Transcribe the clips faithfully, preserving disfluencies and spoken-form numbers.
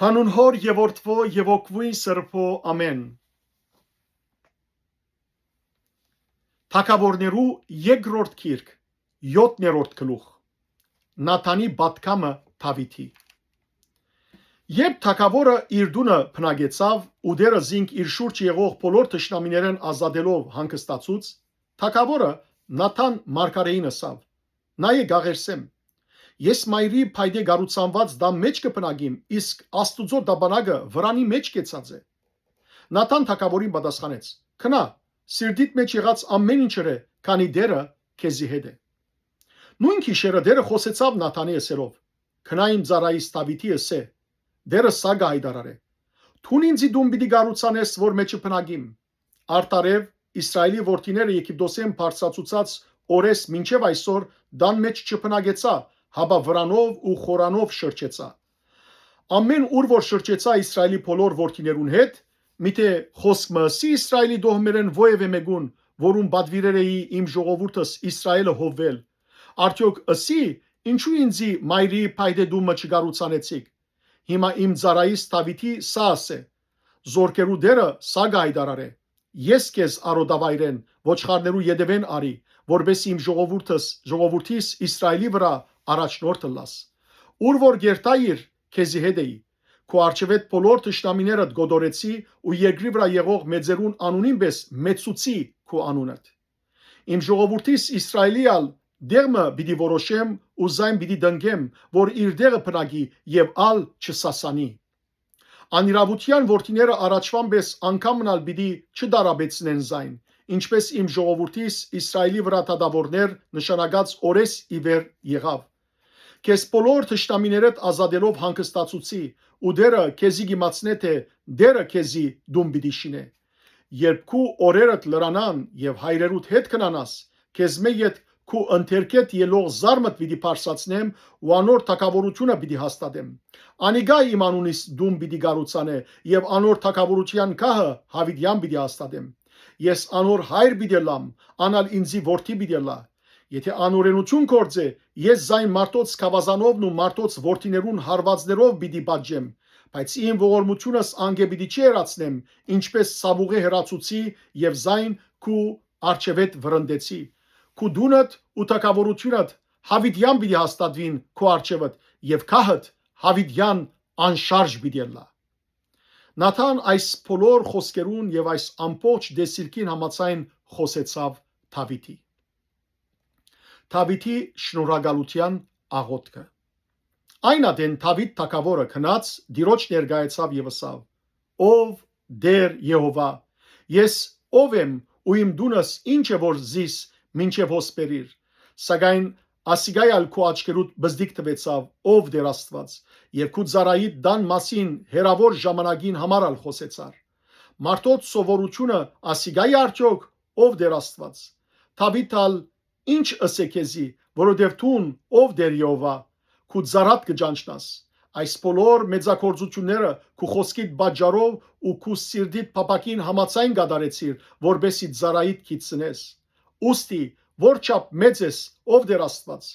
Հանուն Հօր եւ Որդւոյ եւ Հոգւոյն Սրբոյ, ամէն։ Թագաւորներու երկրորդ գիրք, յոթերորդ գլուխ։ Նաթանի պատգամը Դաւիթի։ Երբ թագաւորը իր տունը բնակեցաւ ու Տէրը զինք իր շուրջը եղող բոլոր թշնամիներէն ազատելով հանգստացուց, թագաւորը Նաթան մարգարէին ըսաւ. «Նայէ, կ'աղերսեմ։ Ես մայրի փայտէ կառուցանուած տան մէջ կը բնակիմ, իսկ Աստուծոյ տապանակը վրանի մէջ կեցած է»։ Նաթան թագաւորին պատասխանեց. «Գնա, սիրտիդ մէջ եղած ամէն ինչ ըրէ, քանի Տէրը քեզի հետ է»։ Նոյն գիշերը Տէրը խօսեցաւ Նաթանի ըսելով. «Գնա, իմ ծառայիս Դաւիթի ըսէ. Տէրը սա կը յայտարարէ. Դուն ինծի տուն պիտի կառուցանես, որ մէջը բնակիմ։ Արդարեւ, Իսրայէլի որդիները Եգիպտոսէն բարձրացուցած օրէս մինչեւ այսօր տան մէջ չբնակեցայ, հապա վրանով ու խորանով շրջեցայ։ Ամէն ուր որ շրջեցայ Իսրայէլի բոլոր որդիներուն հետ, միթէ խօսք մը ըսի Իսրայէլի տոհմերէն որեւէ մէկուն, որուն պատուիրեր էի իմ ժողովուրդս Իսրայէլը հովուել. արդեօք ըսի, ինչո՞ւ ինծի մայրի փայտե տուն մը չկառուցանեցիք։ Հիմա իմ ծառայիս Դաւիթի սա ըսէ. զորքերու Տէրը սա կը յայտարարէ. ես քեզ արոտավայրէն, ոչխարներու ետեւէն առի, որպէս իմ ժողովուրդս, ժողովուրդիս Իսրայէլի վրայ առաջնորդ ըլլաս։ Ուր որ կ'երթայիր, քեզի հետ էի։ Քու առջեւէդ բոլոր թշնամիներդ կոտորեցի ու երկրի վրայ եղող մեծերուն անունին պէս մեծցուցի քու անունդ։ Իմ ժողովուրդիս Իսրայէլի ալ տեղ մը պիտի որոշեմ ու զայն պիտի տնկեմ, որ իր տեղը բնակի եւ ալ չսասանի։ Անիրաւութեան որդիները առաջուան պէս անգամն ալ պիտի չտարապեցնեն զայն, ինչպէս իմ ժողովուրդիս Իսրայէլի վրայ դատաւորներ նշանակած օրէս ի վեր եղաւ։ Քեզ բոլոր թշնամիներդ ազատելով հանգստացուցի, ու Տէրը քեզի կ'իմացնէ թէ Տէրը քեզի տուն պիտի շինէ։ Երբ քու օրերդ լրանան եւ հայրերուդ հետ քնանաս, քեզմէ ետք քու ընթերքէդ ելլող զար մը պիտի բարձրացնեմ ու անոր թագաւորութիւնը պիտի հաստատեմ։ Անիկա իմ անունիս տուն պիտի կառուցանէ եւ անոր թագաւորութեան գահը յաւիտեան պիտի հաստատեմ։ Ես անոր հայր պիտի ըլլամ, ան ալ ինծի որդի պիտի ըլլայ։ Եթէ անօրէնութիւն գործէ, ես զայն մարդոց գաւազանովն ու մարդոց որդիներուն հարուածներով պիտի պատժեմ, բայց իմ ողորմութիւնս անկէ պիտի չհեռացնեմ, ինչպէս սաւուղի հեռացուցի եւ զայն քու առջեւէդ վրընդեցի։ Քու տունդ ու թագաւորութիւնդ յաւիտեան պիտի հաստատուին քու առջեւդ եւ գահդ յաւիտեան անշարժ պիտի ըլլայ։ Նաթան այս բոլոր խօսքերուն եւ այս ամբողջ տեսիլքին համաձայն խօսեցաւ Դաւիթի։ Դաւիթի շնորհակալութեան աղօթքը։ Այն ատեն Դաւիթ թագաւորը գնաց, Տիրոջ ներկայացաւ եւ ըսաւ. «Ով Տէր Եհովա, ես ով եմ ու իմ տունս ի՞նչ է որ զիս մինչեւ հոս բերիր»։ Սակայն ասիկա ալ քու աչքերուդ բզդիկ թուեցաւ, ով Տէր Աստուած, եւ քու ծառայիդ տան մասին հեռաւոր ժամանակին համար ալ խօսեցար։ Մարդոց սովորութիւնը ասիկա է արդեօք, ով Տէր Աստուած։ Դաւիթ ալ ի՞նչ ըսէ քեզի, որովհետեւ դուն, ով Տէր Եհովա, քու ծառադ կը ճանչնաս։ Այս բոլոր մեծագործութիւնները քու խօսքիդ պատճառով ու քու սիրտիդ փափաքին համաձայն կատարեցիր, որպէսզի ծառայիդ գիտցնես։ Ուստի, որչափ մեծ ես, ով Տէր Աստուած։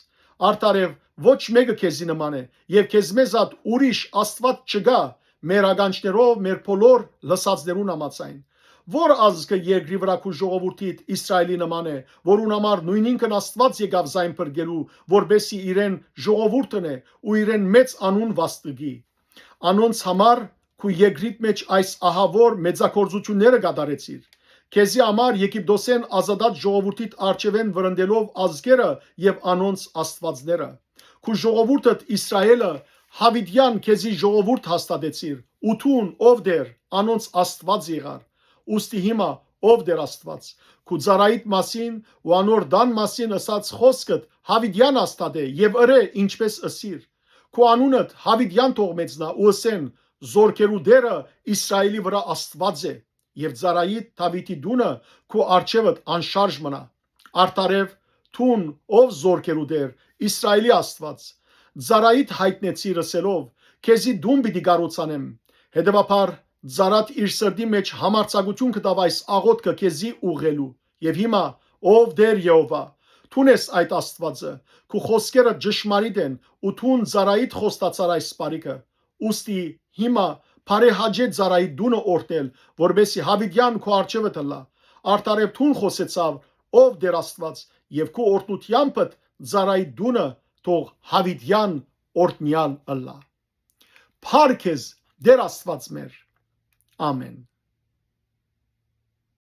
Արդարեւ ոչ մէկը քեզի նման է, եւ քեզմէ զատ ուրիշ Աստուած չկայ, մեր ականջներով, մեր բոլոր լսածներուն համաձայն։ Ո՞ր ազգը երկրի վրայ քու ժողովուրդիդ Իսրայէլի նման է, որուն համար նոյնինքն Աստուած եկաւ զայն փրկելու, որպէսզի իրեն ժողովուրդ ընէ ու իրեն մեծ անուն վաստկի։ Անոնց համար քու երկրիդ մէջ այս ահաւոր մեծագործութիւնները կատարեցիր։ Քեզի համար Եգիպտոսէն ազատած ժողովուրդիդ առջեւէն վրընդելով ազգերը եւ անոնց աստուածները։ Քու ժողովուրդդ Իսրայէլը յաւիտեան քեզի ժողովուրդ հաստատեցիր, ու դուն, ով Տէր, անոնց Աստուած եղար։ Ուստի հիմա, ով Տէր Աստուած, քու ծառայիդ մասին ու անոր տան մասին ըսած խօսքդ յաւիտեան հաստատէ եւ ըրէ, ինչպէս ըսիր։ Քու անունդ յաւիտեան թող մեծնայ ու ըսեն. «Զորքերու Տէրը Իսրայէլի վրայ Աստուած է»։ Եւ ծառայիդ Դաւիթի տունը քու առջեւդ անշարժ մնայ։ Արդարեւ դուն, ով զորքերու Տէր, Իսրայէլի Աստուած, ծառայիդ յայտնեցիր ըսելով. «Քեզի տուն պիտի կառուցանեմ»։ Հետեւաբար, ծառադ իր սրտի մէջ համարձակութիւն գտաւ այս աղօթքը քեզի ուղղելու։ Եւ հիմա, ով Տէր Եհովա, դուն ես այդ Աստուածը, քու խօսքերը ճշմարիտ են ու դուն ծառայիդ խոստացար այս բարիքը։ Ուստի հիմա բարեհաճէ ծառայի տունը օրհնել, որպէսզի յաւիտեան քու առջեւդ ըլլայ։ Արդարեւ դուն խօսեցաւ, ով Տէր Աստուած, եւ քու օրհնութեամբդ ծառայի տունը թող յաւիտեան օրհնեալ ըլլայ։ Փառք քեզ, Տէր Աստուած մեր։ Ամէն։